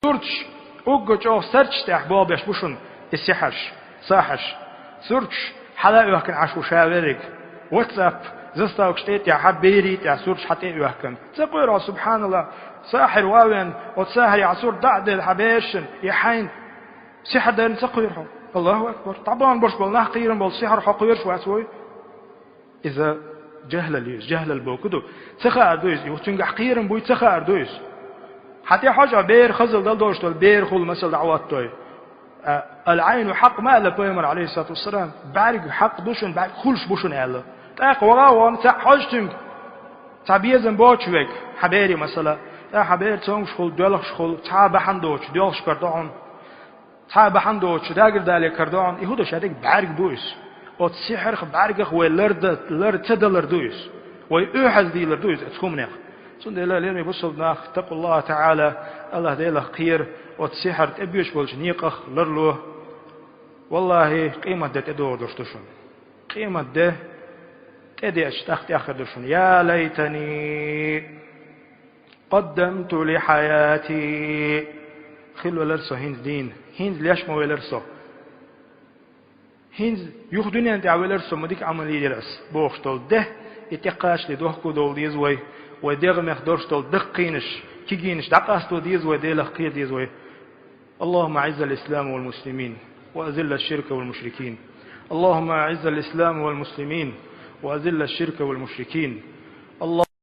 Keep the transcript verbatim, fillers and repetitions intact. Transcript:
Сурташ, уггар чӀоагӀа сурташ тӀехь болх беш бу шуна и сихьарш, сахьарш. Сурташ хьала а оьхкина Ӏаш ву ша верриг. WhatsApp, заставкаш тӀе а тӀехь, берий тӀехь сурташ хьа тӀе а оьхкина. Ца кхоьру хьо, субхьаналлахӀ, сахьар ва вен, оцу сахьарехь сурт дӀа а делла хьан берашна, и хьайна сихьар дарна ца кхоьру хьо. Аллаху акбар. ДӀабахана болуш болу нах кхерам болу сихьар хьо кхоьруш вац вай? Иза жахӀлал ю иза, жахӀлал бохург ду. Ца хаар ду иза, и цуьнгахь кхерам буй, ца хаар ду иза. Хьан тӀе хьожа бер хазал дала долуш долу бер хула масал дӀахӀоттадой. А, «Ал-Ӏайну хьакъ» ма аьлла пайхамар, алейхиссалату вассалам, бӀаьрг хьакъ ду шуна, бӀаьрг хуьлуш бу шуна аьлла. ТӀаккха ваха а вахана, цхьаъ хьожа цуьнга, цхьа безам боцуш верг, хьан бере масала, тӀаккха хьан бер цомгуш хула, доьлхуш хула, цхьа а бахьана доцуш, доьлхуш кара ду хьуна. Цхьа а бахьана доцуш, дагардале кара ду хьуна, и хӀун ду, шадерг бӀаьрг бу иза. Оцу сихьарх, бӀаьргах вай ларда-, лар ца далар ду иза. Вай оьхьаз дийлар ду иза оцу хӀуманех. Цундела, лераме бусалба нах, اتقوا الله تعالى, АллахӀ Делах кхера, оцу сихьар тӀебоьдуш болчу некъах ларло. Валлахи, къематде тӀедогӀур долуш ду шуна. Къематде тӀедеача тӀаккха тӀеххьара ду шуна: «يا ليتني قدمت لحياتي». Хилла велара со хӀинца дийна, хӀинца леш ма велара со. ХӀинца юха дуьнен тӀехь велара со, ма дика Ӏамал йийр яра ас, бохуш долу де, и тӀекхачале дохко довла деза вай, вай дегӀамех долуш долу даккхийнаш, кегийнаш дӀакъасто деза вай, Делах кхера деза вай. اللهم أعز الإسلام والمسلمين وأذل الشرك والمشركين. اللهم أعز الإسلام والمسلمين وأذل الشرك والمشركين. اللهم